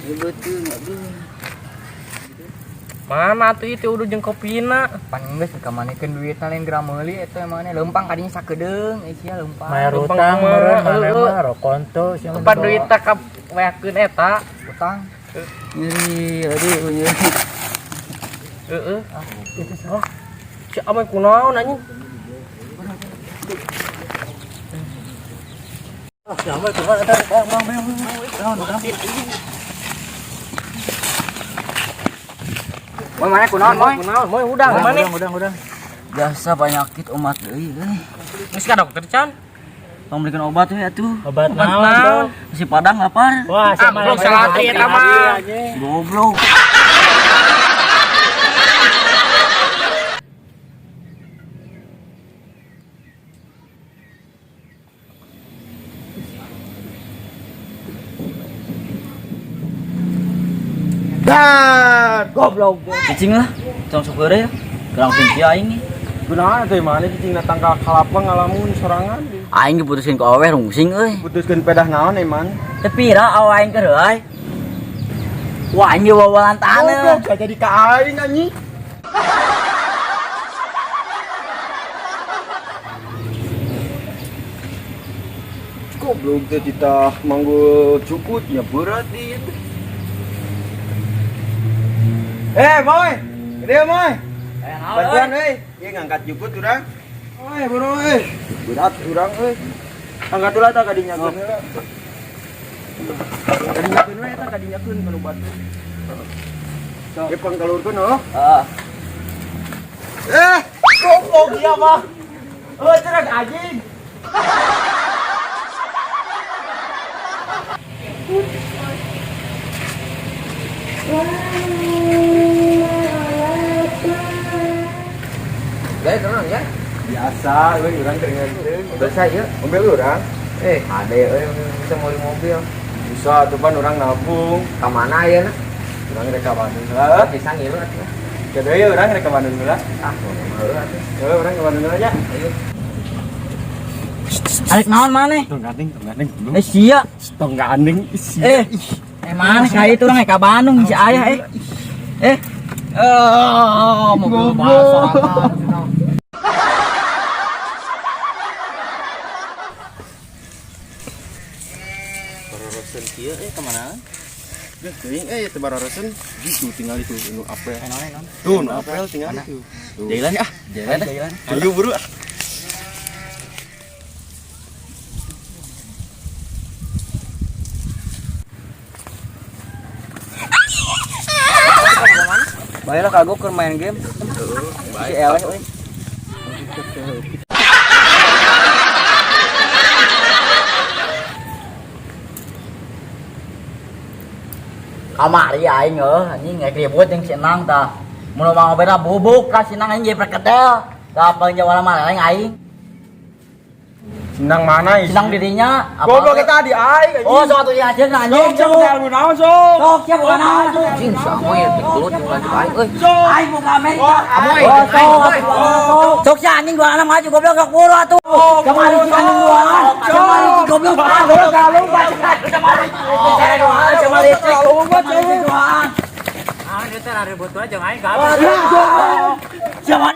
Ya betul, aduh. Mana tuh itu udah jeung kopina. Pan geus kamanekeun duitna lain geura meuli eta mana leumpang kadinya sakedeung eh sia leumpang. Mayar Leumpang utang kumaha, meureun mana heueuh. mah rokonto sia mah Tempat dibawa. duit tak ka weakeun eta. Utang. Nyeri, aduh nyeri. Heeh. Itu salah. Si amoy kunaon anjing? Ah, si amoy kunaon eta? Bang, bang, bang, bang. Naon, naon? Moy mana kunaon moy? Kunaon moy hudang mana? Udang, udang, udang. Biasa penyakit umat deui euy. Geus ka dokter can? Tong belikan obat we atuh. Obat Obat naon, naon? Bang? Si Padang lapar. Wah, Ah, sia mah goblok salah hati eta mah. Goblok. Dar, Goblok. Cicing lah. Tong sok heureuy ya. Gerang sing aing nih. Kunaon teh mana cicing datang ka kalapa ngalamun sorangan. Aing diputuskeun ku awewe rungsing euy. Putuskeun pedah naon emang? Teu pira awe aing keur euy. Wah, aing ge wawalan taneuh. Goblok gak jadi ka aing anjing. Goblok teh titah manggul cukutnya berat ieu teh. Eh, Moy. Gede, Moy. Bantuan euy. Ieu ngangkat jukut urang. Oi, bro euy. Berat urang euy. Angkat ulah tah kadinyakeun heula. Kadinyakeun we eta kadinyakeun kanu batu. Ieu pangkalurkeun heuh. Heeh. Eh, goblok ieu mah. Euy, cerek anjing. Gaya tenang ya. Biasa, euy urang keur ngeunteng. Biasa ieu. Mobil urang. Eh, ade euy bisa meuli mobil. Bisa tuh pan urang nabung. Ka mana ayeuna? Urang rek ka Bandung heula. Bisa ngilu atuh. Kedeui euy urang rek ka Bandung heula. Ah, mau heula atuh. Heuh, urang ka Bandung heula nya. Ayo. Arek naon maneh? Tong gandeng, tong gandeng. Eh sia. Tong gandeng. Eh, eh mana kayak itu orang ka Bandung si ayah eh. Eh. Oh, mobil basah. Barorosen kieu eh ka mana? Geus teuing eh teu barorosen gitu tinggal itu nu apel. Tuh nu apel tinggal itu. Tuh. Jalan ah, jalan jalan. Ayo buru ah. Baiklah kagok keur main game. Si eleh euy. Kamari aing euy anjing rek ribut jeung si Enang tah. Mun Mang Obed bubuk ka si Enang anjing jadi perkedel. Tah paling jawara mah aing. Senang mana Si Enang dirinya apa? Goblok eta di aing anjing. Oh, sok atuh diajeun anjing. Sok sok naon sok. Sok siap bukan naon. Anjing si amoy gelut jeung lanjut aing euy. Aing mau ke Amerika. Amoy, Oh, aing, sok, euy. sok. Sok si anjing dua anak maju goblok sok buru atuh. Kemari si anjing dua anak. Kemari si goblok. Ah, goblok kalau lupa. Kemari. Kemari. Kemari dua. Ah, ieu teh ribut wae jeung aing Jangan.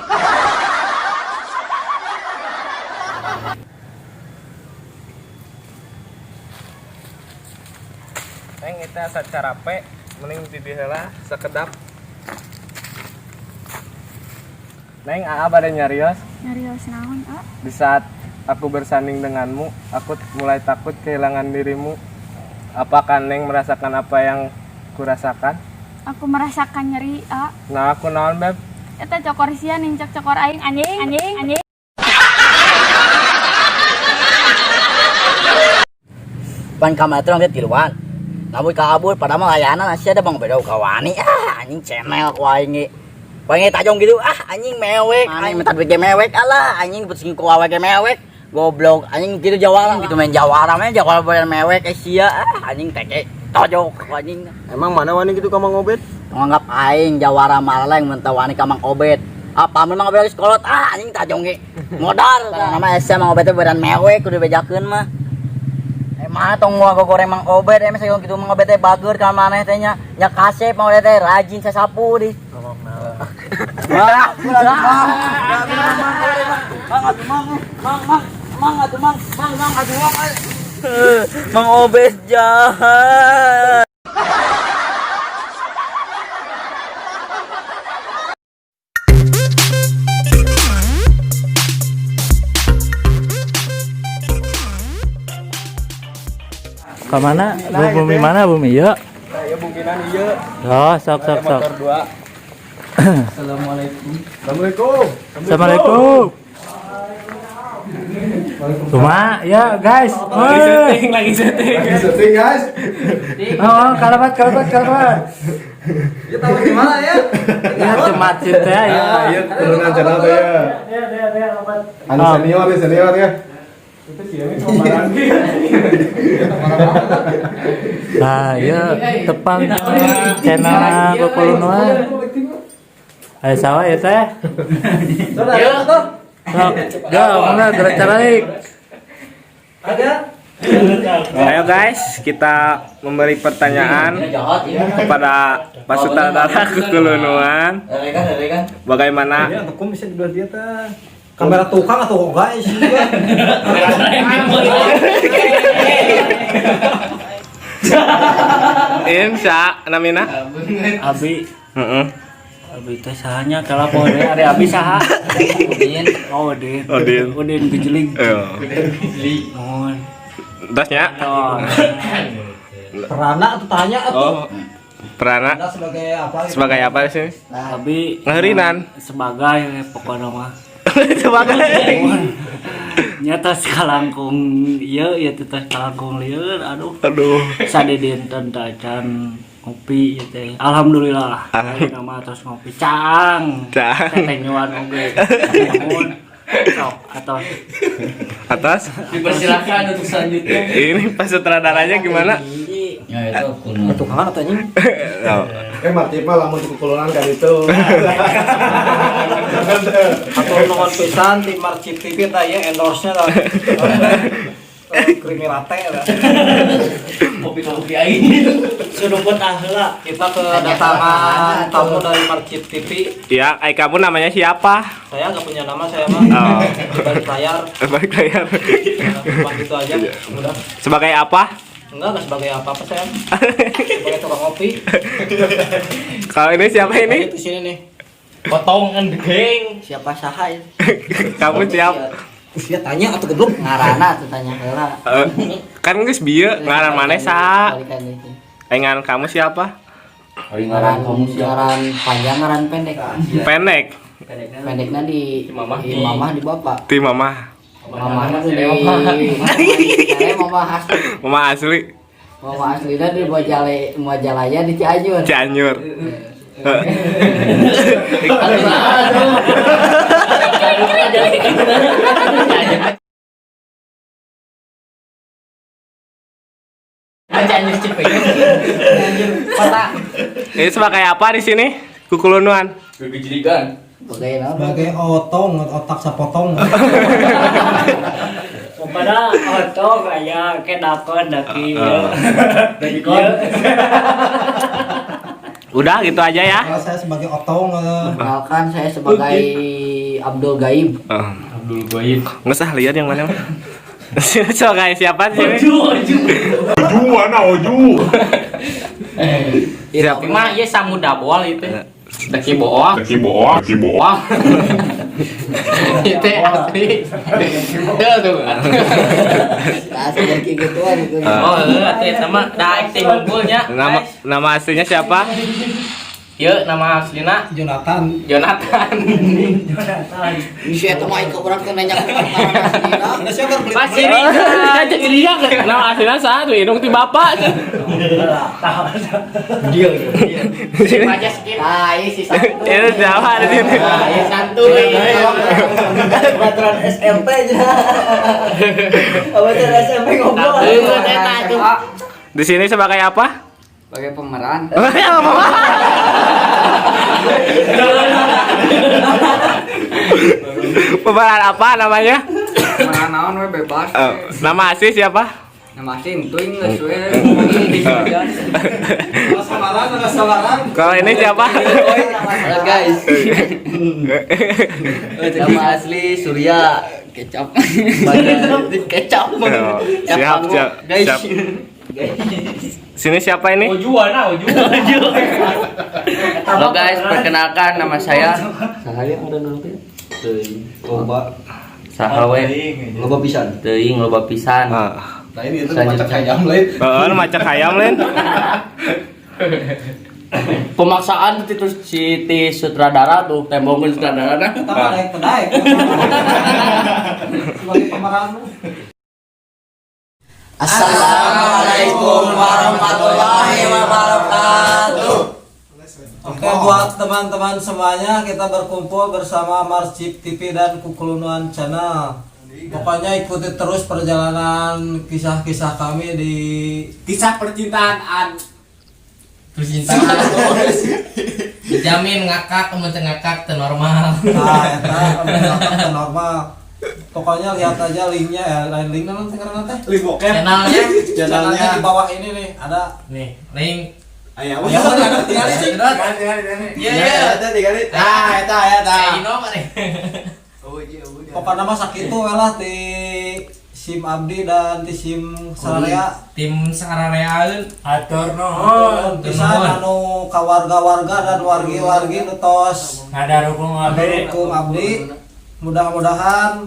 Neng eta asa carape mending di dieu heula sakedap. Neng aa bade nyarios. Nyarios naon, ah? Di saat aku bersanding denganmu, aku mulai takut kehilangan dirimu. Apakah Neng merasakan apa yang kurasakan? Aku merasakan nyeri, ah. Nah, aku naon, Beb? Eta cokor sia nincak cokor aing anjing, anjing, anjing. Pan kamar teh orang tiluan. Namun kabur pada mah layanan sia ada Bang Beda kawani. Ah, anjing channel ku aing ge. Pengen tajong gitu, ah anjing mewek, anjing minta duit ge mewek, alah anjing putusin ku awe ge mewek. Goblok, anjing gitu jawara gitu main jawara main jawara boleh mewek eh sia, ah anjing teke tojok anjing. Emang mana wani gitu ka Mang Obed? Nganggap aing jawara marleng mun wani ka Mang Obed. Apa mun Mang Obed geus kolot, ah anjing tajong ge. Modar. Nama sia Mang Obed teh beran mewek kudu bejakeun mah. Mana tong goreng Mang Obed emang saya gitu Mang Obed teh bager ka maneh teh nya. Nya kasep Mang Obed teh rajin sasapu di. Wah, Mang Obed jahat. Ke mana? Bumi mana bumi? Yuk. Nah, ya bungkinan ieu. Oh, sok sok sok. Motor dua. Assalamualaikum. Assalamualaikum. Assalamualaikum. Cuma ya guys. Lagi syuting, lagi syuting. Lagi syuting, guys. Oh, kalabat kalabat kalabat. Ya tahu gimana ya? Ya cemacit ya ya. Iya, turunan channel tuh ya. Anu senior nih, senior ya. Itu sih ini kemarin. Nah, ya tepang channel Kukulunuan. Ayo sawah ya teh. Sok, go, mana gerak caraik. Ayo guys, kita memberi pertanyaan kepada Pak Sutradara Kukulunuan. Bagaimana Kamera tukang atau enggak sih? Insya namina? Abi, Heeh. Abi teh sahanya kalau poe ada Abi saha. Udin, oh Udin. Udin. Udin gejling. Iya. Mohon. Terusnya? Oh. Perana atau tanya atau Oh. Perana Anda sebagai apa? Gitu? sebagai apa sih? Abi Ngerinan. sebagai pokoknya mah. Sebagai Nyata sekalangkung ieu ieu teh teh kalangkung lieur aduh. Aduh. Sadidinten teh acan ngopi ieu teh. Alhamdulillah. Ayeuna mah tos ngopi caang. Caang. Tetenyuan oge. Nuhun. Sok atos. Atas. Dipersilakan untuk selanjutnya. Ini Pak sutradaranya gimana? Ya itu kuno. Tukangan atau anjing? Oh. Marti mah lamun kukulunan kan itu. Atau nuhun pisan tim Marcip TV tah ya endorse-nya lah. Creamy latte lah. Kopi-kopi aing. Suruput ah heula. Kita kedatangan tamu dari Marcip TV. Ya, kamu namanya siapa? Saya nggak punya nama, saya mah Oh. di balik layar. Balik layar. Cuma gitu aja. Udah. Sebagai apa? Enggak sebagai apa-apa saya. Sebagai tukang ngopi. Kalau ini siapa ini? Di sini nih. Potongan geng. Siapa saha ya? Kamu siapa? Dia tanya atau goblok? Ngarana tuh tanya heula. Kan geus bieu ngaran maneh saha? Balikan deui. Ngaran kamu siapa? Ngaran ngaran panjang ngaran pendek. Pendek. Pendeknya di Mamah. di mamah di bapak. Ti mamah. Mamahnya tuh di saya mamah asli. Mamah asli Mamah aslinya di Bojale Majalaya di Cianjur. Cianjur. Cianjur Cipayung. Kota. Ini sebagai apa di sini? Kukulunuan. Gejelikan. Bagaimana? Sebagai otong, otak sapotong. Kepada otong aya ke dakon daki. Heeh. Udah gitu aja ya. Kalau saya sebagai otong, Perkenalkan saya sebagai Abdul Gaib. Abdul Goyib. Nggak usah lihat yang mana. Sini sebagai siapa sih? Siapa mah ieu samuda boal itu. Daki boang. Daki boang, daki boang. Itu asli. Tuh tuh. Asli kayak gituan itu. Oh, heeh atuh eta mah da acting unggulnya. Nama nama aslinya siapa? Ieu nama aslina Jonathan. Jonathan. Ini si eta mah ikut urang teh nanya ke ngaran aslina. Anda siapa beli? Pas ini Nama aslinya satu, indung ti bapak. Aja skip. Nah, ini si santuy. Ini siapa di sini? Nah, ini santuy. Baturan SMP aja. Baturan SMP ngobrol. Eta tuh. Di sini sebagai apa? Sebagai pemeran. Pemeran apa namanya? Pemeran naon we bebas. Nama asli siapa? Nama asli tuing geus we. Samaran, ada samaran. Kalau ini siapa? Halo, guys. Nama asli Surya Kecap. Kecap. Oh, siap, siap, guys. Siap. Sini siapa ini? Ojuan ah, ojuan. Halo guys, perkenalkan nama saya. Saya ada nanti. Teuing. Loba. Saha we? Loba pisan. Teuing loba pisan. Ah. Lain itu macam hayam lain. Heeh, macak hayam lain. Pemaksaan itu si ti sutradara tuh, tembongkeun sutradara nah. Kita mah daek daek. Sebagai pemeran. Assalamualaikum warahmatullahi wabarakatuh. Oke, buat teman-teman semuanya, kita berkumpul bersama Marsjip TV dan Kukulunuan Channel. Pokoknya ikuti terus perjalanan kisah-kisah kami di Kisah percintaan an. Percintaan. Dijamin ngakak, kemudian ngakak teu normal. Nah, eta ngakak normal. Pokoknya lihat aja linknya ya, lain linknya nanti karena teh. Link bokep. Channelnya. Channelnya di bawah ini nih ada. Nih, link. Aya. Ya, ada tinggal sih. Iya. Eta tinggal. Nah, eta ya eta. Ino mah nih. Pokoknya mah sakitu we lah ti sim abdi dan ti sim sararea. Tim sarareaeun. Atur nuhun. Pisan anu ka warga-warga dan wargi-wargi nu tos Ngadarukung abdi. dukung abdi, mudah-mudahan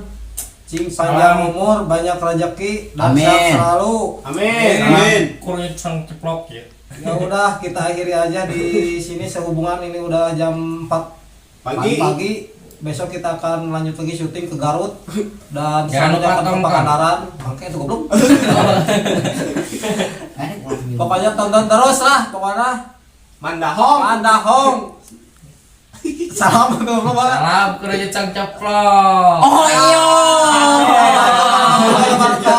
cing panjang umur, banyak rezeki, dan Amin. sehat selalu. Amin. Amin. Kulit sang ceplok ya. Ya udah, kita akhiri aja di sini, sehubungan ini udah jam 4 Pagi. Pagi. Besok kita akan lanjut lagi syuting ke Garut dan Jangan selanjutnya lupa akan ke tonton. Pangandaran. Bangke itu, goblok. Pokoknya tonton terus lah pokoknya. Mandahong. Mandahong. Salam goblok banget. Salam kulit sang ceplok. Oh iya. Wabarakatuh.